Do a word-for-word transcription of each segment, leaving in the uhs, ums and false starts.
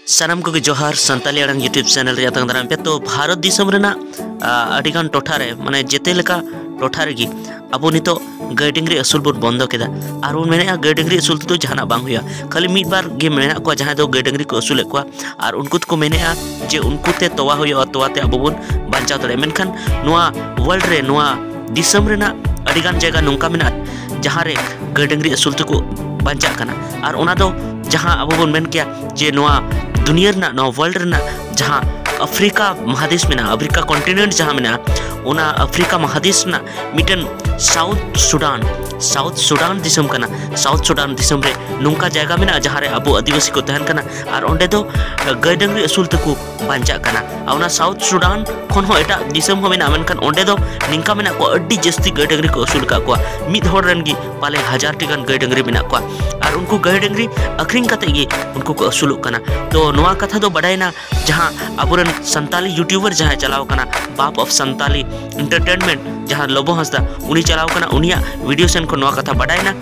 ᱥᱟᱱᱟᱢ ᱠᱚᱜᱮ ᱡᱚᱦᱟᱨ, ᱥᱟᱱᱛᱟᱞᱤ ᱟᱲᱟᱝ YouTube channel ᱨᱮ ᱟᱛᱟᱝ ᱫᱟᱨᱟᱢ ᱯᱮ᱾ ᱛᱚ, ᱵᱷᱟᱨᱚᱛ ᱫᱤᱥᱚᱢ ᱨᱮᱱᱟᱜ, ᱟ, ᱟᱹᱰᱤᱜᱟᱱ ᱴᱚᱴᱷᱟ ᱨᱮ, ᱢᱟᱱᱮ, ᱡᱮᱛᱮ ᱞᱮᱠᱟ ᱴᱚᱴᱷᱟ ᱨᱮᱜᱮ ᱟᱵᱚ ᱱᱤᱛᱚᱜ ᱜᱟᱹᱭ ᱰᱟᱹᱝᱨᱤ ᱟᱹᱥᱩᱞ ᱵᱚᱱ ᱵᱚᱱᱫᱚ ᱠᱮᱫᱟ᱾ ᱟᱨ ᱵᱚᱱ ᱢᱮᱱᱮᱫᱼᱟ, ᱜᱟᱹᱭ ᱰᱟᱹᱝᱨᱤ ᱟᱹᱥᱩᱞ ᱛᱮᱫᱚ ᱡᱟᱦᱟᱱᱟᱜ ᱵᱟᱝ ᱦᱩᱭᱩᱜᱼᱟ᱾ ᱠᱷᱟᱹᱞᱤ ᱢᱤᱫ ᱵᱟᱨ ᱜᱮ ᱢᱮᱱᱟᱜ ᱠᱚᱣᱟ ᱡᱟᱦᱟᱸᱭ ᱫᱚ ᱜᱟᱹᱭ ᱰᱟᱹᱝᱨᱤ ᱠᱚ ᱟᱹᱥᱩᱞᱮᱫ ᱠᱚᱣᱟ, ᱟᱨ ᱩᱱᱠᱩ ᱫᱚᱠᱚ ᱢᱮᱱᱮᱫᱼᱟ ᱡᱮ ᱩᱱᱠᱩ ᱛᱮ ᱛᱚᱣᱟ ᱦᱩᱭᱩᱜᱼᱟ, ᱛᱚᱣᱟ ᱛᱮ ᱟᱵᱚ ᱵᱚᱱ ᱵᱟᱧᱪᱟᱣ ᱫᱟᱲᱮᱭᱟᱜᱼᱟ᱾ ᱢᱮᱱᱠᱷᱟᱱ ᱱᱚᱣᱟ world ᱨᱮ, ᱱᱚᱣᱟ ᱫᱤᱥᱚᱢ ᱨᱮᱱᱟᱜ ᱟᱹᱰᱤᱜᱟᱱ ᱡᱟᱭᱜᱟ ᱱᱚᱝᱠᱟ ᱢᱮᱱᱟᱜᱼᱟ, ᱡᱟᱦᱟᱸ ᱨᱮ ᱜᱟᱹᱭ ᱰᱟᱹᱝᱨᱤ ᱟᱹᱥᱩᱞ ᱛᱮᱠᱚ ᱵᱟᱧᱪᱟᱜ ᱠᱟᱱᱟ᱾ ᱟᱨ ᱚᱱᱟ ᱫᱚ ᱡᱟᱦᱟᱸ ᱟᱵᱚ ᱵᱚᱱ ᱢᱮᱱ ᱠᱮᱭᱟ ᱡᱮ ᱱᱚᱣᱟ ᱫᱩᱱᱤᱭᱟᱹ ᱨᱮᱱᱟᱜ, ᱱᱚᱣᱟ world ᱨᱮᱱᱟᱜ ᱡᱟᱦᱟᱸ ᱟᱯᱷᱨᱤᱠᱟ ᱢᱟᱦᱟᱫᱮᱥ ᱢᱮᱱᱟᱜᱼᱟ, ᱟᱯᱷᱨᱤᱠᱟ continent ᱡᱟᱦᱟᱸ ᱢᱮᱱᱟᱜᱼᱟ, ᱚᱱᱟ ᱟᱯᱷᱨᱤᱠᱟ ᱢᱟᱦᱟᱫᱮᱥ ᱨᱮᱱᱟᱜ ᱢᱤᱫᱴᱮᱱ ᱥᱟᱣᱩᱛᱷ ᱥᱩᱰᱟᱱ, ᱥᱟᱣᱩᱛᱷ ᱥᱩᱰᱟᱱ ᱫᱤᱥᱚᱢ ᱠᱟᱱᱟ᱾ ᱥᱟᱣᱩᱛᱷ ᱥᱩᱰᱟᱱ ᱫᱤᱥᱚᱢ ᱨᱮ ᱱᱚᱝᱠᱟ ᱡᱟᱭᱜᱟ ᱢᱮᱱᱟᱜᱼᱟ, ᱡᱟᱦᱟᱸ ᱨᱮ ᱟᱵᱚ ᱟᱹᱫᱤᱵᱟᱹᱥᱤ ᱠᱚ ᱛᱟᱦᱮᱱ ᱠᱟᱱᱟ, ᱟᱨ ᱚᱸᱰᱮ ᱫᱚ, ᱟᱹ, ᱜᱟᱹᱭ ᱰᱟᱹᱝᱨᱤ ᱟᱹᱥᱩᱞ ᱛᱮᱠᱚ ᱵᱟᱧᱪᱟᱜ ᱠᱟᱱᱟ᱾ ᱟᱨ ᱚᱱᱟ ᱥᱟᱣᱩᱛᱷ ᱥᱩᱰᱟᱱ ᱠᱷᱚᱱ ᱦᱚᱸ ᱮᱴᱟᱜ ᱫᱤᱥᱚᱢ ᱦᱚᱸ ᱢᱮᱱᱟᱜᱼᱟ, ᱢᱮᱱᱠᱷᱟᱱ ᱚᱸᱰᱮ ᱫᱚ ᱱᱤᱝᱠᱟ ᱢᱮᱱᱟᱜ ᱠᱚᱣᱟ, ᱟᱹᱰᱤ ᱡᱟᱹᱥᱛᱤ ᱜᱟᱹᱭ ᱰᱟᱹᱝᱨᱤ ᱠᱚ ᱟᱹᱥᱩᱞ ᱟᱠᱟᱫ ᱠᱚᱣᱟ᱾ ᱢᱤᱫ ᱦᱚᱲ ᱨᱮᱱ ᱜᱮ ᱯᱟᱞᱮ ᱦᱟᱡᱟᱨ ᱴᱤ ᱜᱟᱱ ᱜᱟᱹᱭ ᱰᱟᱹᱝᱨᱤ ᱢᱮᱱᱟᱜ ᱠᱚᱣᱟ, ᱟᱨ ᱩᱱᱠᱩ ᱜᱟᱹᱭ ᱰᱟᱹᱝᱨᱤ ᱟᱹᱠᱷᱨᱤᱧ ᱠᱟᱛᱮ ᱜᱮ ᱩᱱᱠᱩ ᱠᱚ ᱟᱹᱥᱩᱞᱚᱜ ᱠᱟᱱᱟ᱾ ᱛᱚ, ᱱᱚᱣᱟ ᱠᱟᱛᱷᱟ ᱫᱚ ᱵᱟᱰᱟᱭᱮᱱᱟ, ᱡᱟᱦᱟᱸ ᱟᱵᱚᱨᱮᱱ ᱥᱟᱱᱛᱟᱞᱤ YouTuber ᱡᱟᱦᱟᱸᱭ ᱪᱟᱞᱟᱣ ᱠᱟᱱᱟ, ᱵᱟᱯ of ᱥᱟᱱᱛᱟᱞᱤ ᱮᱱᱴᱟᱨᱴᱮᱱᱢᱮᱱᱴ, ᱡᱟᱦᱟᱸ ᱞᱚᱵᱚ ᱦᱟᱸᱥᱫᱟ, ᱩᱱᱤ ᱪᱟᱞᱟᱣ ᱠᱟᱱᱟ, ᱩᱱᱤᱭᱟᱜ ᱵᱷᱤᱰᱤᱭᱳ ᱥᱮᱱ ᱠᱷᱚᱱ ᱱᱚᱣᱟ ᱠᱟᱛᱷᱟ ᱵᱟᱰᱟᱭᱮᱱᱟ᱾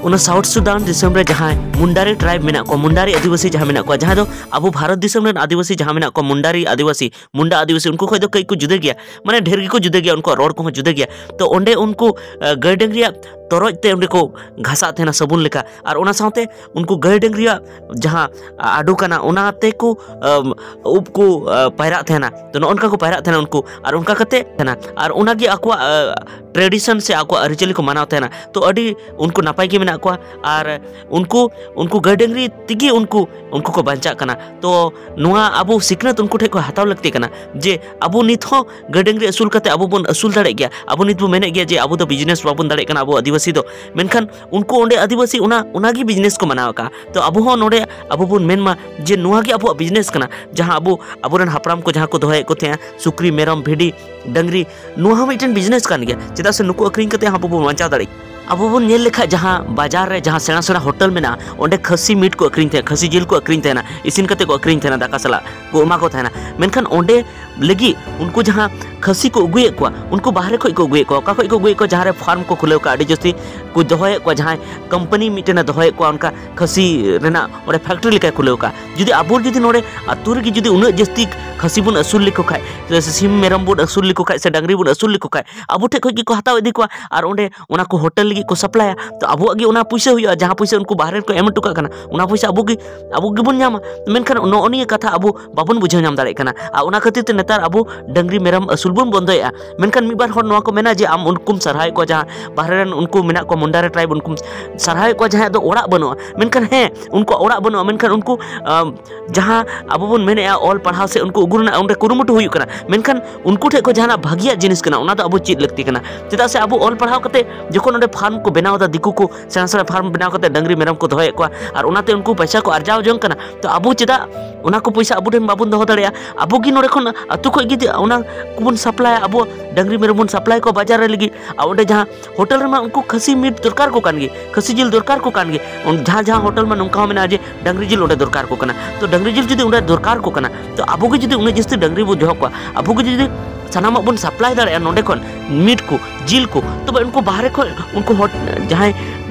ᱚᱱᱟ ᱥᱟᱣᱩᱛᱷ ᱥᱩᱰᱟᱱ ᱫᱤᱥᱚᱢ ᱨᱮ ᱡᱟᱦᱟᱸᱭ ᱢᱩᱱᱰᱟᱨᱤ ᱴᱨᱟᱭᱤᱵᱽ ᱢᱮᱱᱟᱜ ᱠᱚᱣᱟ, ᱢᱩᱱᱰᱟᱨᱤ ᱟᱹᱫᱤᱵᱟᱹᱥᱤ ᱡᱟᱦᱟᱸ ᱢᱮᱱᱟᱜ ᱠᱚᱣᱟ, ᱡᱟᱦᱟᱸ ᱫᱚ ᱟᱵᱚ ᱵᱷᱟᱨᱚᱛ ᱫᱤᱥᱚᱢ ᱨᱮᱱ ᱟᱹᱫᱤᱵᱟᱹᱥᱤ ᱡᱟᱦᱟᱸ ᱢᱮᱱᱟᱜ ᱠᱚᱣᱟ, ᱢᱩᱱᱰᱟᱨᱤ ᱟᱹᱫᱤᱵᱟᱹᱥᱤ, ᱢᱩᱱᱰᱟ ᱟᱹᱫᱤᱵᱟᱹᱥᱤ, ᱩᱱᱠᱩ ᱠᱷᱚᱡ ᱫᱚ ᱠᱟᱹᱡ ᱠᱚ ᱡᱩᱫᱟᱹ ᱜᱮᱭᱟ, ᱢᱟᱱᱮ, ᱰᱷᱮᱨ ᱜᱮᱠᱚ ᱡᱩᱫᱟᱹ ᱜᱮᱭᱟ, ᱩᱱᱠᱩᱣᱟᱜ ᱨᱚᱲ ᱠᱚᱦᱚᱸ ᱡᱩᱫᱟᱹ ᱜᱮᱭᱟ᱾ ᱛᱚ, ᱚᱸᱰᱮ ᱩᱱᱠᱩ, ᱟᱹ, ᱜᱟᱹᱭ ᱰᱟᱹᱝᱨᱤᱭᱟᱜ ᱛᱚᱨᱚᱡ ᱛᱮ ᱚᱸᱰᱮ ᱠᱚ ᱜᱷᱟᱥᱟᱜ ᱛᱟᱦᱮᱱᱟ ᱥᱟᱵᱚᱱ ᱞᱮᱠᱟ, ᱟᱨ ᱚᱱᱟ ᱥᱟᱶᱛᱮ ᱩᱱᱠᱩ ᱜᱟᱹᱭ ᱰᱟᱹᱝᱨᱤᱭᱟᱜ ᱡᱟᱦᱟᱸ ᱟᱹᱰᱩ ᱠᱟᱱᱟ, ᱚᱱᱟ ᱛᱮᱠᱚ, ᱟᱢ, ᱩᱵ ᱠᱚ, ᱟ, ᱯᱟᱭᱨᱟᱜ ᱛᱟᱦᱮᱱᱟ᱾ ᱛᱚ, ᱱᱚᱜᱼᱚ ᱱᱚᱝᱠᱟ ᱠᱚ ᱯᱟᱭᱨᱟᱜ ᱛᱟᱦᱮᱱᱟ ᱩᱱᱠᱩ, ᱟᱨ ᱚᱱᱠᱟ ᱠᱟᱛᱮ ᱛᱟᱦᱮᱱᱟ, ᱟᱨ ᱚᱱᱟᱜᱮ ᱟᱠᱚᱣᱟᱜ, ᱟ, ᱴᱨᱮᱰᱤᱥᱚᱱ ᱥᱮ ᱟᱠᱚᱣᱟᱜ ᱟᱹᱨᱤᱪᱟᱹᱞᱤ ᱠᱚ ᱢᱟᱱᱟᱣ ᱛᱟᱦᱮᱱᱟ᱾ ᱛᱚ, ᱟᱹᱰᱤ ᱩᱱᱠᱩ ᱱᱟᱯᱟᱭ ᱜᱮ ᱢᱮᱱᱟᱜ ᱠᱚᱣᱟ, ᱟᱨ ᱩᱱᱠᱩ, ᱩᱱᱠᱩ ᱜᱟᱹᱭ ᱰᱟᱹᱝᱨᱤ ᱛᱮᱜᱮ ᱩᱱᱠᱩ, ᱩᱱᱠᱩ ᱠᱚ ᱵᱟᱧᱪᱟᱜ ᱠᱟᱱᱟ᱾ ᱛᱚ, ᱱᱚᱣᱟ ᱟᱵᱚ ᱥᱤᱠᱷᱱᱟᱹᱛ ᱩᱱᱠᱩ ᱴᱷᱮᱱ ᱠᱷᱚᱱ ᱦᱟᱛᱟᱣ ᱞᱟᱹᱠᱛᱤ ᱠᱟᱱᱟ, ᱡᱮ ᱟᱵᱚ ᱱᱤᱛ ᱦᱚᱸ ᱜᱟᱹᱭ ᱰᱟᱹᱝᱨᱤ ᱟᱹᱥᱩᱞ ᱠᱟᱛᱮ ᱟᱵᱚ ᱵᱚᱱ ᱟᱹᱥᱩᱞ ᱫᱟᱲᱮᱭᱟᱜ ᱜᱮᱭᱟ᱾ ᱟᱵᱚ ᱱᱤᱛ ᱵᱚ ᱢᱮᱱᱮᱫ ᱜᱮᱭᱟ ᱡᱮ ᱟᱵᱚ ᱫᱚ ᱵᱤᱡᱽᱱᱮᱥ ᱵᱟᱵᱚᱱ ᱫᱟᱲᱮᱭᱟᱜ ᱠᱟᱱᱟ, ᱟᱵᱚ ᱟᱹᱫᱤᱵᱟᱹᱥᱤ ᱫᱚ, ᱢᱮᱱᱠᱷᱟᱱ ᱩᱱᱠᱩ ᱚᱸᱰᱮ ᱟᱹᱫᱤᱵᱟᱹᱥᱤ ᱚᱱᱟ, ᱚᱱᱟᱜᱮ ᱵᱤᱡᱽᱱᱮᱥ ᱠᱚ ᱢᱟᱱᱟᱣ ᱟᱠᱟᱫᱼᱟ᱾ ᱛᱚ, ᱟᱵᱚ ᱦᱚᱸ ᱱᱚᱰᱮ ᱟᱵᱚ ᱵᱚᱱ ᱢᱮᱱ ᱢᱟ ᱡᱮ ᱱᱚᱣᱟ ᱜᱮ ᱟᱵᱚᱣᱟᱜ ᱵᱤᱡᱽᱱᱮᱥ ᱠᱟᱱᱟ, ᱡᱟᱦᱟᱸ ᱟᱵᱚ, ᱟᱵᱚᱨᱮᱱ ᱦᱟᱯᱲᱟᱢ ᱠᱚ ᱡᱟᱦᱟᱸ ᱠᱚ ᱫᱚᱦᱚᱭᱮᱫ ᱠᱚ ᱛᱟᱦᱮᱸᱜᱼᱟ, ᱥᱩᱠᱨᱤ, ᱢᱮᱨᱚᱢ, ᱵᱷᱤᱰᱤ, ᱰᱟᱹᱝᱨᱤ, ᱱᱚᱣᱟ ᱦᱚᱸ ᱢᱤᱫᱴᱮᱱ ᱵᱤᱡᱽᱱᱮᱥ ᱠᱟᱱ ᱜᱮᱭᱟ᱾ ᱪᱮᱫᱟᱜ ᱥᱮ ᱱᱩᱠᱩ ᱟᱹᱠᱷᱨᱤᱧ ᱠᱟᱛᱮ ᱦᱚᱸ ᱟᱵᱚ ᱵᱚᱱ ᱵᱟᱧᱪᱟᱣ ᱫᱟᱲᱮᱭᱟᱜᱼᱟ᱾ ᱟᱵᱚ ᱵᱚᱱ ᱧᱮᱞ ᱞᱮᱠᱷᱟᱡ, ᱡᱟᱦᱟᱸ ᱵᱟᱡᱟᱨ ᱨᱮ ᱡᱟᱦᱟᱸ ᱥᱮᱬᱟ ᱥᱮᱬᱟ ᱦᱳᱴᱮᱞ ᱢᱮᱱᱟᱜᱼᱟ, ᱚᱸᱰᱮ ᱠᱷᱟᱹᱥᱤ ᱢᱤᱴ ᱠᱚ ᱟᱹᱠᱷᱨᱤᱧ ᱛᱟᱦᱮᱸᱱᱟ, ᱠᱷᱟᱹᱥᱤ ᱡᱤᱞ ᱠᱚ ᱟᱹᱠᱷᱨᱤᱧ ᱛᱟᱦᱮᱸᱱᱟ, ᱤᱥᱤᱱ ᱠᱟᱛᱮ ᱠᱚ ᱟᱹᱠᱷᱨᱤᱧ ᱛᱟᱦᱮᱸᱱᱟ, ᱫᱟᱠᱟ ᱥᱟᱞᱟᱜ ᱠᱚ ᱮᱢᱟ ᱠᱚ ᱛᱟᱦᱮᱸᱱᱟ᱾ ᱢᱮᱱᱠᱷᱟᱱ ᱚᱸᱰᱮ ᱞᱟᱹᱜᱤᱫ ᱩᱱᱠᱩ ᱡᱟᱦᱟᱸ ᱠᱷᱟᱹᱥᱤ ᱠᱚ ᱟᱹᱜᱩᱭᱮᱫ ᱠᱚᱣᱟ, ᱩᱱᱠᱩ ᱵᱟᱦᱨᱮ ᱠᱷᱚᱡ ᱠᱚ ᱟᱹᱜᱩᱭᱮᱫ ᱠᱚᱣᱟ, ᱚᱠᱟ ᱠᱷᱚᱡ ᱠᱚ ᱟᱹᱜᱩᱭᱮᱫ ᱠᱚᱣᱟ, ᱡᱟᱦᱟᱸ ᱨᱮ ᱯᱷᱟᱨᱢ ᱠᱚ ᱠᱷᱩᱞᱟᱹᱣ ᱠᱟᱜᱼᱟ, ᱟᱹᱰᱤ ᱡᱟᱹᱥᱛᱤ ᱠᱚ ᱫᱚᱦᱚᱭᱮᱫ ᱠᱚᱣᱟ, ᱡᱟᱦᱟᱸᱭ ᱠᱳᱢᱯᱟᱱᱤ ᱢᱤᱫᱴᱮᱱᱮ ᱫᱚᱦᱚᱭᱮᱫ ᱠᱚᱣᱟ, ᱚᱱᱠᱟ ᱠᱷᱟᱹᱥᱤ ᱨᱮᱱᱟᱜ ᱚᱸᱰᱮ ᱯᱷᱮᱠᱴᱨᱤ ᱞᱮᱠᱟᱭ ᱠᱷᱩᱞᱟᱹᱣ ᱠᱟᱜᱼᱟ᱾ ᱡᱩᱫᱤ ᱟᱵᱚ ᱡᱩᱫᱤ ᱱᱚᱰᱮ ᱟᱹᱛᱩ ᱨᱮᱜᱮ ᱡᱩᱫᱤ ᱩᱱᱟᱹᱜ ᱡᱟᱹᱥᱛᱤ ᱠᱷᱟᱹᱥᱤ ᱵᱚᱱ ᱟᱹᱥᱩᱞ ᱞᱮᱠᱚ ᱠᱷᱟᱡ, ᱥᱮ ᱥᱤᱢ ᱢᱮᱨᱚᱢ ᱵᱚᱱ ᱟᱹᱥᱩᱞ ᱞᱮᱠᱚ ᱠᱷᱟᱡ, ᱥᱮ ᱰᱟᱝᱨᱤ ᱵᱚᱱ ᱟᱹᱥᱩᱞ ᱞᱮᱠᱚ ᱠᱷᱟᱡ, ᱟᱵᱚ ᱴᱷᱮᱡ ᱠᱷᱚᱡ ᱜᱮᱠᱚ ᱦᱟᱛᱟᱣ ᱤᱫᱤ ᱠᱚᱣᱟ ᱟᱨ ᱚᱸᱰᱮ ᱚᱱᱟ ᱠᱚ ᱦᱳᱴᱮᱞ ᱞᱟᱹᱜᱤᱫ ᱠᱚ ᱥᱟᱯᱞᱟᱭᱟ᱾ ᱛᱚ ᱟᱵᱚᱣᱟᱜ ᱜᱮ ᱚᱱᱟ ᱯᱩᱭᱥᱟᱹ ᱦᱩᱭᱩᱜᱼᱟ, ᱡᱟᱦᱟᱸ ᱯᱩᱭᱥᱟᱹ ᱩᱱᱠᱩ ᱵᱟᱦᱨᱮ ᱨᱮᱠᱚ ᱮᱢ ᱦᱚᱴᱚ ᱠᱟᱜ ᱠᱟᱱᱟ, ᱚᱱᱟ ᱯᱩᱭᱥᱟᱹ ᱟᱵᱚ ᱜᱮ, ᱟᱵᱚ ᱜᱮᱵᱚᱱ ᱧᱟᱢᱟ᱾ ᱢᱮᱱᱠᱷᱟᱱ ᱱᱚᱜᱼᱚ ᱱᱤᱭᱟᱹ ᱠᱟᱛᱷᱟ ᱟᱵᱚ ᱵᱟᱵᱚᱱ ᱵᱩᱡᱷᱟᱹᱣ ᱧᱟᱢ ᱫᱟᱲᱮᱭᱟᱜ ᱠᱟᱱᱟ᱾ ᱟᱨ ᱚᱱᱟ ᱠᱷᱟᱹᱛᱤᱨ ᱛᱮ ᱱᱮᱛᱟᱨ ᱟᱵᱚ ᱰᱟᱹᱝᱨᱤ ᱢᱮᱨᱚᱢ ᱟᱹᱥᱩᱞ ᱵᱚᱱ ᱵᱚᱱᱫᱚᱭᱮᱫᱼᱟ᱾ ᱢᱮᱱᱠᱷᱟᱱ ᱢᱤᱫ ᱵᱟᱨ ᱦᱚᱲ ᱱᱚᱣᱟ ᱠᱚ ᱢᱮᱱᱟ ᱡᱮ ᱟᱢ ᱩᱱᱠᱩᱢ ᱥᱟᱨᱦᱟᱣᱮᱫ ᱠᱚᱣᱟ, ᱡᱟᱦᱟᱸ ᱵᱟᱦᱨᱮ ᱨᱮᱱ ᱩᱱᱠᱩ ᱢᱮᱱᱟᱜ ᱠᱚᱣᱟ, ᱢᱩᱱᱰᱟᱨᱤ ᱴᱨᱟᱭᱤᱵᱽ, ᱩᱱᱠᱩᱢ ᱥᱟᱨᱦᱟᱣᱮᱫ ᱠᱚᱣᱟ ᱡᱟᱦᱟᱸᱭᱟᱜ ᱫᱚ ᱚᱲᱟᱜ ᱵᱟᱹᱱᱩᱜᱼᱟ᱾ ᱢᱮᱱᱠᱷᱟᱱ ᱦᱮᱸ, ᱩᱱᱠᱩᱣᱟᱜ ᱚᱲᱟᱜ ᱵᱟᱹᱱᱩᱜᱼᱟ, ᱢᱮᱱᱠᱷᱟᱱ ᱩᱱᱠᱩ, ᱟᱢ, ᱡᱟᱦᱟᱸ ᱟᱵᱚ ᱵᱚᱱ ᱢᱮᱱᱮᱫᱼᱟ ᱚᱞ ᱯᱟᱲᱦᱟᱣ ᱥᱮ ᱩᱱᱠᱩ ᱟᱹᱜᱩ ᱨᱮᱱᱟᱜ ᱚᱸᱰᱮ ᱠᱩᱨᱩᱢᱩᱴᱩ ᱦᱩᱭᱩᱜ ᱠᱟᱱᱟ, ᱢᱮᱱᱠᱷᱟᱱ ᱩᱱᱠᱩ ᱴᱷᱮᱡ ᱠᱷᱚᱱ ᱡᱟᱦᱟᱱᱟᱜ ᱵᱷᱟᱹᱜᱤᱭᱟᱜ ᱡᱤᱱᱤᱥ ᱠᱟᱱᱟ, ᱚᱱᱟ ᱫᱚ ᱟᱵᱚ ᱪᱮᱫ ᱞᱟᱹᱠᱛᱤ ᱠᱟᱱᱟ᱾ ᱪᱮᱫᱟᱜ ᱥᱮ ᱟᱵᱚ ᱚᱞ ᱯᱟᱲᱦᱟᱣ ᱠᱟᱛᱮ ᱡᱚᱠᱷᱚᱱ ᱚᱸᱰᱮ ᱯᱷᱟᱨᱢ ᱠᱚ ᱵᱮᱱᱟᱣ ᱮᱫᱟ, ᱫᱤᱠᱩ ᱠᱚ ᱥᱮᱬᱟ ᱥᱮᱬᱟ ᱯᱷᱟᱨᱢ ᱵᱮᱱᱟᱣ ᱠᱟᱛᱮ ᱰᱟᱹᱝᱨᱤ ᱢᱮᱨᱚᱢ ᱠᱚ ᱫᱚᱦᱚᱭᱮᱫ ᱠᱚᱣᱟ ᱟᱨ ᱚᱱᱟᱛᱮ ᱩᱱᱠᱩ ᱯᱚᱭᱥᱟ ᱠᱚ ᱟᱨᱡᱟᱣ ᱡᱚᱝ ᱠᱟᱱᱟ, ᱛᱚ ᱟᱵᱚ ᱪᱮᱫᱟᱜ ᱚᱱᱟ ᱠᱚ ᱯᱚᱭᱥᱟ ᱟᱵᱚ ᱴᱷᱮᱱ ᱵᱟᱵᱚᱱ ᱫᱚᱦᱚ ᱫᱟᱲᱮᱭᱟᱜᱼᱟ? ᱟᱵᱚ ᱜᱮ ᱱᱚᱰᱮ ᱠᱷᱚᱱ ᱟᱹᱛᱩ ᱠᱷᱚᱡ ᱜᱮ ᱚᱱᱟ ᱠᱚᱵᱚᱱ ᱥᱟᱯᱞᱟᱭᱟ, ᱟᱵᱚ ᱰᱟᱹᱝᱨᱤ ᱢᱮᱨᱚᱢ ᱵᱚᱱ ᱥᱟᱯᱞᱟᱭ ᱠᱚᱣᱟ ᱵᱟᱡᱟᱨ ᱨᱮ ᱞᱟᱹᱜᱤᱫ᱾ ᱟᱨ ᱚᱸᱰᱮ ᱡᱟᱦᱟᱸ ᱦᱳᱴᱮᱞ ᱨᱮᱢᱟ ᱩᱱᱠᱩ ᱠᱷᱟᱹᱥᱤ ᱢᱤᱴ ᱫᱚᱨᱠᱟᱨ ᱠᱚ ᱠᱟᱱ ᱜᱮ, ᱠᱷᱟᱹᱥᱤ ᱡᱤᱞ ᱫᱚᱨᱠᱟᱨ ᱠᱚ ᱠᱟᱱ ᱜᱮ᱾ ᱚᱱ-, ᱡᱟᱦᱟᱸ ᱡᱟᱦᱟᱸ ᱦᱳᱴᱮᱞ ᱢᱟ ᱱᱚᱝᱠᱟ ᱦᱚᱸ ᱢᱮᱱᱟᱜᱼᱟ ᱡᱮ ᱰᱟᱹᱝᱨᱤ ᱡᱤᱞ ᱚᱸᱰᱮ ᱫᱚᱨᱠᱟᱨ ᱠᱚ ᱠᱟᱱᱟ᱾ ᱛᱚ ᱰᱟᱹᱝᱨᱤ ᱡᱤᱞ ᱡᱩᱫᱤ ᱚᱸᱰᱮ ᱫᱚᱨᱠᱟᱨ ᱠᱚ ᱠᱟᱱᱟ, ᱛᱚ ᱟᱵᱚ ᱜᱮ ᱡᱩᱫᱤ ᱩᱱᱟᱹᱜ ᱡᱟᱹᱥᱛᱤ ᱰᱟᱹᱝᱨᱤ ᱵᱚ ᱫᱚᱦᱚ ᱠᱚᱣᱟ, ᱟᱵᱚ ᱜᱮ ᱡᱩᱫᱤ ᱥᱟᱱᱟᱢᱟᱜ ᱵᱚᱱ ᱥᱟᱯᱞᱟᱭ ᱫᱟᱲᱮᱭᱟᱜᱼᱟ ᱱᱚᱸᱰᱮ ᱠᱷᱚᱱ, ᱢᱤᱴ ᱠᱚ, ᱡᱤᱞ ᱠᱚ, ᱛᱚᱵᱮ ᱩᱱᱠᱩ ᱵᱟᱦᱨᱮ ᱠᱷᱚᱱ ᱩᱱᱠᱩ ᱦᱚᱲ, ᱡᱟᱦᱟᱸᱭ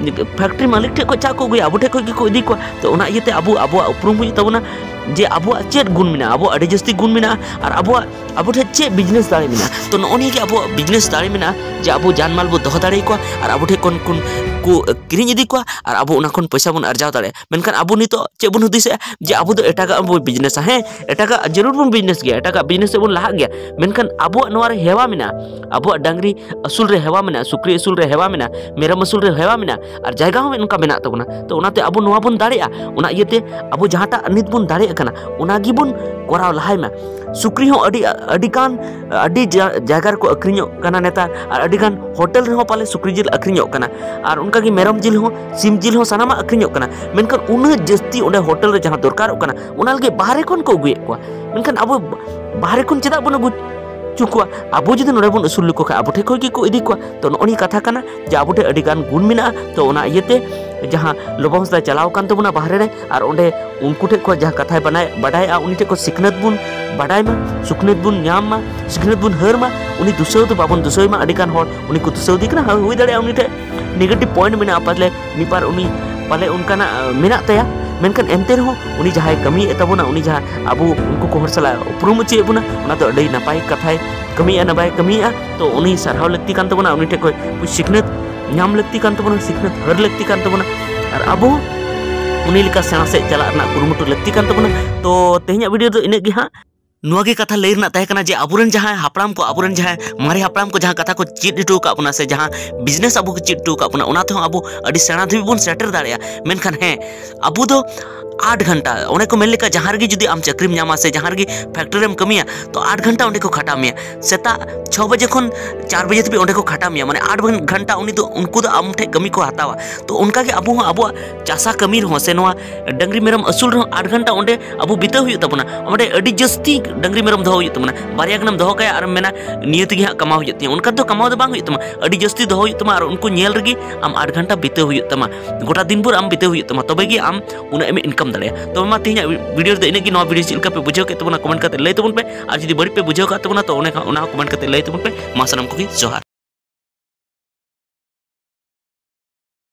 ᱯᱷᱮᱠᱴᱨᱤ ᱢᱟᱹᱞᱤᱠ ᱴᱷᱮᱡ ᱠᱷᱚᱱ ᱪᱟ ᱠᱚ ᱟᱹᱜᱩᱭᱟ, ᱟᱵᱚ ᱴᱷᱮᱡ ᱠᱷᱚᱱ ᱜᱮᱠᱚ ᱤᱫᱤ ᱠᱚᱣᱟ᱾ ᱛᱚ ᱚᱱᱟ ᱤᱭᱟᱹᱛᱮ ᱟᱵᱚ, ᱟᱵᱚᱣᱟᱜ ᱩᱯᱨᱩᱢ ᱦᱩᱭᱩᱜ ᱛᱟᱵᱚᱱᱟ ᱡᱮ ᱟᱵᱚᱣᱟᱜ ᱪᱮᱫ ᱜᱩᱱ ᱢᱮᱱᱟᱜᱼᱟ, ᱟᱵᱚᱣᱟᱜ ᱟᱹᱰᱤ ᱡᱟᱹᱥᱛᱤ ᱜᱩᱱ ᱢᱮᱱᱟᱜᱼᱟ᱾ ᱟᱨ ᱟᱵᱚᱣᱟᱜ, ᱟᱵᱚ ᱴᱷᱮᱡ ᱪᱮᱫ ᱵᱤᱡᱽᱱᱮᱥ ᱫᱟᱲᱮ ᱢᱮᱱᱟᱜᱼᱟ᱾ ᱛᱚ ᱱᱚᱜᱼᱚ ᱱᱤᱭᱟᱹ ᱜᱮ ᱟᱵᱚᱣᱟᱜ ᱵᱤᱡᱽᱱᱮᱥ ᱫᱟᱲᱮ ᱢᱮᱱᱟᱜᱼᱟ ᱡᱮ ᱟᱵᱚ ᱡᱟᱱᱢᱟᱞ ᱵᱚ ᱫᱚᱦᱚ ᱫᱟᱲᱮᱭᱟᱠᱚᱣᱟ ᱟᱨ ᱟᱵᱚ ᱴᱷᱮᱡ ᱠᱷᱚᱱ ᱠᱷᱚᱱ ᱠᱚ ᱠᱤᱨᱤᱧ ᱤᱫᱤ ᱠᱚᱣᱟ ᱟᱨ ᱟᱵᱚ ᱚᱱᱟ ᱠᱷᱚᱱ ᱯᱚᱭᱥᱟ ᱵᱚᱱ ᱟᱨᱡᱟᱣ ᱫᱟᱲᱮᱭᱟᱜᱼᱟ᱾ ᱢᱮᱱᱠᱷᱟᱱ ᱟᱵᱚ ᱱᱤᱛᱚᱜ ᱪᱮᱫ ᱵᱚᱱ ᱦᱩᱫᱤᱥᱮᱜᱼᱟ ᱡᱮ ᱟᱵᱚ ᱫᱚ ᱮᱴᱟᱜᱟᱜ ᱵᱚᱱ ᱵᱤᱡᱽᱱᱮᱥᱟ? ᱦᱮᱸ, ᱮᱴᱟᱜᱟᱜ ᱡᱟᱹᱨᱩᱲ ᱵᱚᱱ ᱵᱤᱡᱽᱱᱮᱥ ᱜᱮᱭᱟ, ᱮᱴᱟᱜᱟᱜ ᱵᱤᱡᱽᱱᱮᱥ ᱥᱮᱫ ᱵᱚᱱ ᱞᱟᱦᱟᱜ ᱜᱮᱭᱟ, ᱢᱮᱱᱠᱷᱟᱱ ᱟᱵᱚᱣᱟᱜ ᱱᱚᱣᱟ ᱨᱮ ᱦᱮᱣᱟ ᱢᱮᱱᱟᱜᱼᱟ, ᱟᱵᱚᱣᱟᱜ ᱰᱟᱝᱨᱤ ᱟᱹᱥᱩᱞ ᱨᱮ ᱦᱮᱣᱟ ᱢᱮᱱᱟᱜᱼᱟ, ᱥᱩᱠᱨᱤ ᱟᱹᱥᱩᱞ ᱨᱮ ᱦᱮᱣᱟ ᱢᱮᱱᱟᱜᱼᱟ, ᱢᱮᱨᱚᱢ ᱟᱹᱥᱩᱞ ᱨᱮ ᱦᱮᱣᱟ ᱢᱮᱱᱟᱜᱼᱟ, ᱟᱨ ᱡᱟᱭᱜᱟ ᱦᱚᱸ ᱚᱱᱠᱟ ᱢᱮᱱᱟᱜ ᱛᱟᱵᱚᱱᱟ᱾ ᱛᱚ ᱚᱱᱟᱛᱮ ᱟᱵᱚ ᱱᱚᱣᱟ ᱵᱚᱱ ᱫᱟᱲᱮᱭᱟᱜᱼᱟ᱾ ᱚᱱᱟ ᱤᱭᱟᱹᱛᱮ ᱟᱵᱚ ᱡᱟᱦᱟᱸᱴᱟᱜ ᱱᱤᱛ ᱵᱚᱱ ᱫᱟᱲᱮᱭᱟᱜ ᱠᱟᱱᱟ, ᱚᱱᱟ ᱜᱮᱵᱚᱱ ᱠᱚᱨᱟᱣ ᱞᱟᱦᱟᱭ ᱢᱟ᱾ ᱥᱩᱠᱨᱤ ᱦᱚᱸ ᱟᱹᱰᱤ, ᱟᱹᱰᱤ ᱜᱟᱱ, ᱟᱹᱰᱤ ᱡᱟ-, ᱡᱟᱭᱜᱟ ᱨᱮᱠᱚ ᱟᱹᱠᱷᱨᱤᱧᱚᱜ ᱠᱟᱱᱟ ᱱᱮᱛᱟᱨ, ᱟᱨ ᱟᱹᱰᱤ ᱜᱟᱱ ᱦᱳᱴᱮᱞ ᱨᱮᱦᱚᱸ ᱯᱟᱞᱮ ᱥᱩᱠᱨᱤ ᱡᱤᱞ ᱟᱹᱠᱷᱨᱤᱧᱚᱜ ᱠᱟᱱᱟ, ᱟᱨ ᱚᱱᱠᱟ ᱜᱮ ᱢᱮᱨᱚᱢ ᱡᱤᱞ ᱦᱚᱸ, ᱥᱤᱢ ᱡᱤᱞ ᱦᱚᱸ, ᱥᱟᱱᱟᱢᱟᱜ ᱟᱹᱠᱷᱨᱤᱧᱚᱜ ᱠᱟᱱᱟ᱾ ᱢᱮᱱᱠᱷᱟᱱ ᱩᱱᱟᱹᱜ ᱡᱟᱹᱥᱛᱤ ᱚᱸᱰᱮ ᱦᱳᱴᱮᱞ ᱨᱮ ᱡᱟᱦᱟᱸ ᱫᱚᱨᱠᱟᱨᱚᱜ ᱠᱟᱱᱟ, ᱚᱱᱟ ᱞᱟᱹᱜᱤᱫ ᱵᱟᱦᱨᱮ ᱠᱷᱚᱱ ᱠᱚ ᱟᱹᱜᱩᱭᱮᱫ ᱠᱚᱣᱟ᱾ ᱢᱮᱱᱠᱷᱟᱱ ᱟᱵᱚ ᱵᱟᱦᱨᱮ ᱠᱷᱚᱱ ᱪᱮᱫᱟᱜ ᱵᱚᱱ ᱟᱹᱜᱩ ᱦᱚᱪᱚ ᱠᱚᱣᱟ᱾ ᱟᱵᱚ ᱡᱩᱫᱤ ᱱᱚᱰᱮ ᱵᱚᱱ ᱟᱹᱥᱩᱞ ᱞᱮᱠᱚ ᱠᱷᱟᱱ ᱟᱵᱚ ᱴᱷᱮᱱ ᱠᱷᱚᱱ ᱜᱮᱠᱚ ᱤᱫᱤ ᱠᱚᱣᱟ᱾ ᱛᱚ ᱱᱚᱜᱼᱚ ᱱᱤᱭᱟᱹ ᱠᱟᱛᱷᱟ ᱠᱟᱱᱟ ᱡᱮ ᱟᱵᱚ ᱴᱷᱮᱱ ᱟᱹᱰᱤ ᱜᱟᱱ ᱜᱩᱱ ᱢᱮᱱᱟᱜᱼᱟ᱾ ᱛᱚ ᱚᱱᱟ ᱤᱭᱟᱹᱛᱮ ᱡᱟᱦᱟᱸ ᱞᱚᱵᱚ ᱦᱟᱸᱥᱫᱟ ᱪᱟᱞᱟᱣ ᱟᱠᱟᱱ ᱛᱟᱵᱚᱱᱟ ᱵᱟᱦᱨᱮ ᱨᱮ, ᱟᱨ ᱚᱸᱰᱮ ᱩᱱᱠᱩ ᱴᱷᱮᱱ ᱠᱷᱚᱱ ᱡᱟᱦᱟᱸ ᱠᱟᱛᱷᱟᱭ ᱵᱟᱰᱟᱭ, ᱵᱟᱰᱟᱭᱮᱜᱼᱟ, ᱩᱱᱤ ᱴᱷᱮᱱ ᱠᱷᱚᱱ ᱥᱤᱠᱷᱱᱟᱹᱛ ᱵᱚᱱ ᱵᱟᱰᱟᱭ ᱢᱟ, ᱥᱤᱠᱷᱱᱟᱹᱛ ᱵᱚᱱ ᱧᱟᱢ ᱢᱟ, ᱥᱤᱠᱷᱱᱟᱹᱛ ᱵᱚᱱ ᱦᱟᱹᱨ ᱢᱟ᱾ ᱩᱱᱤ ᱫᱩᱥᱟᱹᱣ ᱫᱚ ᱵᱟᱵᱚᱱ ᱫᱩᱥᱟᱹᱣ ᱢᱟ᱾ ᱟᱹᱰᱤ ᱜᱟᱱ ᱦᱚᱲ ᱩᱱᱤ ᱠᱚ ᱫᱩᱥᱟᱹᱣ ᱫᱮ ᱠᱟᱱᱟ, ᱦᱳᱭ, ᱦᱩᱭ ᱫᱟᱲᱮᱭᱟᱜᱼᱟ ᱩᱱᱤ ᱴᱷᱮᱱ negative point ᱢᱮᱱᱟᱜᱼᱟ, ᱯᱟᱞᱮ ᱢᱤᱫ ᱵᱟᱨ ᱩᱱᱤ ᱯᱟᱞᱮ ᱚᱱᱠᱟᱱᱟᱜ, ᱟᱸ, ᱢᱮᱱᱟᱜ ᱛᱟᱭᱟ, ᱢᱮᱱᱠᱷᱟᱱ ᱮᱱᱛᱮ ᱨᱮᱦᱚᱸ ᱩᱱᱤ ᱡᱟᱦᱟᱸᱭ ᱠᱟᱹᱢᱤᱭᱮᱫ ᱛᱟᱵᱚᱱᱟ, ᱩᱱᱤ ᱡᱟᱦᱟᱸ ᱟᱵᱚ ᱩᱱᱠᱩ ᱠᱚ ᱦᱚᱲ ᱥᱟᱞᱟᱜ ᱩᱯᱨᱩᱢ ᱦᱚᱪᱚᱭᱮᱫ ᱵᱚᱱᱟ, ᱚᱱᱟ ᱫᱚ ᱟᱹᱰᱤ ᱱᱟᱯᱟᱭ ᱠᱟᱛᱷᱟᱭ ᱠᱟᱹᱢᱤᱭᱮᱫᱼᱟ, ᱱᱟᱯᱟᱭ ᱠᱟᱹᱢᱤᱭᱮᱫᱼᱟ᱾ ᱛᱚ ᱩᱱᱤ ᱥᱟᱨᱦᱟᱣ ᱞᱟᱹᱠᱛᱤ ᱠᱟᱱ ᱛᱟᱵᱚᱱᱟ, ᱩᱱᱤ ᱴᱷᱮᱱ ᱠᱷᱚᱱ ᱥᱤᱠᱷᱱᱟᱹᱛ ᱧᱟᱢ ᱞᱟᱹᱠᱛᱤ ᱠᱟᱱ ᱛᱟᱵᱚᱱᱟ, ᱥᱤᱠᱷᱱᱟᱹᱛ ᱦᱟᱹᱨ ᱞᱟᱹᱠᱛᱤ ᱠᱟᱱ ᱛᱟᱵᱚᱱᱟ, ᱟᱨ ᱟᱵᱚ ᱦᱚᱸ ᱩᱱᱤ ᱞᱮᱠᱟ ᱥᱮᱬᱟ ᱥᱮᱫ ᱪᱟᱞᱟᱜ ᱨᱮᱱᱟᱜ ᱠᱩᱨᱩᱢᱩᱴᱩ ᱞᱟᱹᱠᱛᱤ ᱠᱟᱱ ᱛᱟᱵᱚᱱᱟ᱾ ᱛᱚ ᱛᱮᱦᱮᱧᱟᱜ video ᱫᱚ ᱤᱱᱟᱹᱜ ᱜᱮ ᱦᱟᱸᱜ᱾ ᱱᱚᱣᱟ ᱜᱮ ᱠᱟᱛᱷᱟ ᱞᱟᱹᱭ ᱨᱮᱱᱟᱜ ᱛᱟᱦᱮᱸ ᱠᱟᱱᱟ ᱡᱮ ᱟᱵᱚᱨᱮᱱ ᱡᱟᱦᱟᱸᱭ ᱦᱟᱯᱲᱟᱢ ᱠᱚ, ᱟᱵᱚᱨᱮᱱ ᱡᱟᱦᱟᱸᱭ ᱢᱟᱨᱮ ᱦᱟᱯᱲᱟᱢ ᱠᱚ ᱡᱟᱦᱟᱸ ᱠᱟᱛᱷᱟ ᱠᱚ ᱪᱮᱫ ᱦᱚᱴᱚ ᱟᱠᱟᱫ ᱵᱚᱱᱟ ᱥᱮ ᱡᱟᱦᱟᱸ business ᱟᱵᱚ ᱠᱚ ᱪᱮᱫ ᱦᱚᱴᱚ ᱟᱠᱟᱫ ᱵᱚᱱᱟ, ᱚᱱᱟ ᱛᱮᱦᱚᱸ ᱟᱵᱚ ᱟᱹᱰᱤ ᱥᱮᱬᱟ ᱫᱷᱟᱹᱵᱤᱡ ᱵᱚᱱ ᱥᱮᱴᱮᱨ ᱫᱟᱲᱮᱭᱟᱜᱼᱟ᱾ ᱢᱮᱱᱠᱷᱟᱱ ᱦᱮᱸ, ᱟᱵᱚ ᱫᱚ ᱟᱴ ᱜᱷᱚᱱᱴᱟ, ᱚᱱᱮ ᱠᱚ ᱢᱮᱱ ᱞᱮᱠᱟ, ᱡᱟᱦᱟᱸ ᱨᱮᱜᱮ ᱡᱩᱫᱤ ᱟᱢ ᱪᱟᱹᱠᱨᱤᱢ ᱧᱟᱢᱟ ᱥᱮ ᱡᱟᱦᱟᱸ ᱨᱮᱜᱮ factory ᱨᱮᱢ ᱠᱟᱹᱢᱤᱭᱟ, ᱛᱚ ᱟᱴ ᱜᱷᱚᱱᱴᱟ ᱚᱸᱰᱮ ᱠᱚ ᱠᱷᱟᱴᱟᱣ ᱢᱮᱭᱟ᱾ ᱥᱮᱛᱟᱜ ᱪᱷᱚ ᱵᱟᱡᱮ ᱠᱷᱚᱱ ᱪᱟᱨ ᱵᱟᱡᱮ ᱫᱷᱟᱹᱵᱤᱡ ᱚᱸᱰᱮ ᱠᱚ ᱠᱷᱟᱴᱟᱣ ᱢᱮᱭᱟ, ᱢᱟᱱᱮ ᱟᱴ ᱜᱷᱚᱱᱴᱟ ᱩᱱᱤ ᱫᱚ, ᱩᱱᱠᱩ ᱫᱚ ᱟᱢ ᱴᱷᱮᱱ ᱠᱟᱹᱢᱤ ᱠᱚ ᱦᱟᱛᱟᱣᱟ᱾ ᱛᱚ ᱚᱱᱠᱟ ᱜᱮ ᱟᱵᱚ ᱦᱚᱸ ᱟᱵᱚᱣᱟᱜ ᱪᱟᱥᱟ ᱠᱟᱹᱢᱤ ᱨᱮᱦᱚᱸ ᱥᱮ ᱱᱚᱣᱟ ᱰᱟᱹᱝᱨᱤ ᱢᱮᱨᱚᱢ ᱟᱹᱥᱩᱞ ᱨᱮᱦᱚᱸ ᱟᱴ ᱜᱷᱚᱱᱴᱟ ᱚᱸᱰᱮ ᱟᱵᱚ ᱵᱤᱛᱟᱹᱣ ᱦᱩᱭᱩᱜ ᱛᱟᱵᱚᱱᱟ᱾ ᱚᱸᱰᱮ ᱟᱹᱰᱤ ᱡᱟᱹᱥᱛᱤ ᱰᱟᱹᱝᱨᱤ ᱢᱮᱨᱚᱢ ᱫᱚᱦᱚ ᱦᱩᱭᱩᱜ ᱛᱟᱵᱚᱱᱟ᱾ ᱵᱟᱨᱭᱟ ᱜᱟᱱᱮᱢ ᱫᱚᱦᱚ ᱠᱟᱭᱟ ᱟᱨᱮᱢ ᱢᱮᱱᱟ ᱱᱤᱭᱟᱹ ᱛᱮᱜᱮ ᱦᱟᱸᱜ ᱠᱟᱢᱟᱣ ᱦᱩᱭᱩᱜ ᱛᱤᱧᱟᱹ, ᱚᱱᱠᱟ ᱫᱚ ᱠᱟᱢᱟᱣ ᱫᱚ ᱵᱟᱝ ᱦᱩᱭᱩᱜ ᱛᱟᱢᱟ᱾ ᱟᱹᱰᱤ ᱡᱟᱹᱥᱛᱤ ᱫᱚᱦᱚ ᱦᱩᱭᱩᱜ ᱛᱟᱢᱟ ᱟᱨ ᱩᱱᱠᱩ ᱧᱮᱞ ᱨᱮᱜᱮ ᱟᱢ ᱟᱴ ᱜᱷᱚᱱᱴᱟ ᱵᱤᱛᱟᱹᱣ ᱦᱩᱭᱩᱜ ᱛᱟᱢᱟ, ᱜᱚᱴᱟ ᱫᱤᱱ ᱵᱷᱳᱨ ᱟᱢ ᱵᱤᱛᱟᱹᱣ ᱦᱩᱭᱩᱜ ᱛᱟᱢᱟ, ᱛᱚᱵᱮ ᱜᱮ ᱟᱢ ᱩᱱᱟᱹᱜ ᱮᱢ income ᱫᱟᱲᱮᱭᱟᱜᱼᱟ᱾ ᱛᱚᱵᱮ ᱢᱟ ᱛᱮᱦᱮᱧᱟᱜ video ᱨᱮᱫᱚ ᱤᱱᱟᱹᱜ ᱜᱮ᱾ ᱱᱚᱣᱟ video ᱪᱮᱫ ᱞᱮᱠᱟ ᱯᱮ ᱵᱩᱡᱷᱟᱹᱣ ᱠᱮᱫ ᱛᱟᱵᱚᱱᱟ comment ᱠᱟᱛᱮ ᱞᱟᱹᱭ ᱛᱟᱵᱚᱱ ᱯᱮ, ᱟᱨ ᱡᱩᱫᱤ ᱵᱟᱹᱲᱤᱡ ᱯᱮ ᱵᱩᱡᱷᱟᱹᱣ ᱠᱟᱜ ᱛᱟᱵᱚᱱᱟ ᱛᱚ ᱚᱱᱮ ᱠᱷᱟᱱ ᱚᱱᱟ ᱦᱚᱸ comment ᱠᱟᱛᱮ ᱞᱟᱹᱭ ᱛᱟᱵᱚᱱ ᱯᱮ᱾ ᱢᱟ ᱥᱟᱱᱟᱢ ᱠᱚᱜᱮ ᱡᱚᱦᱟᱨ᱾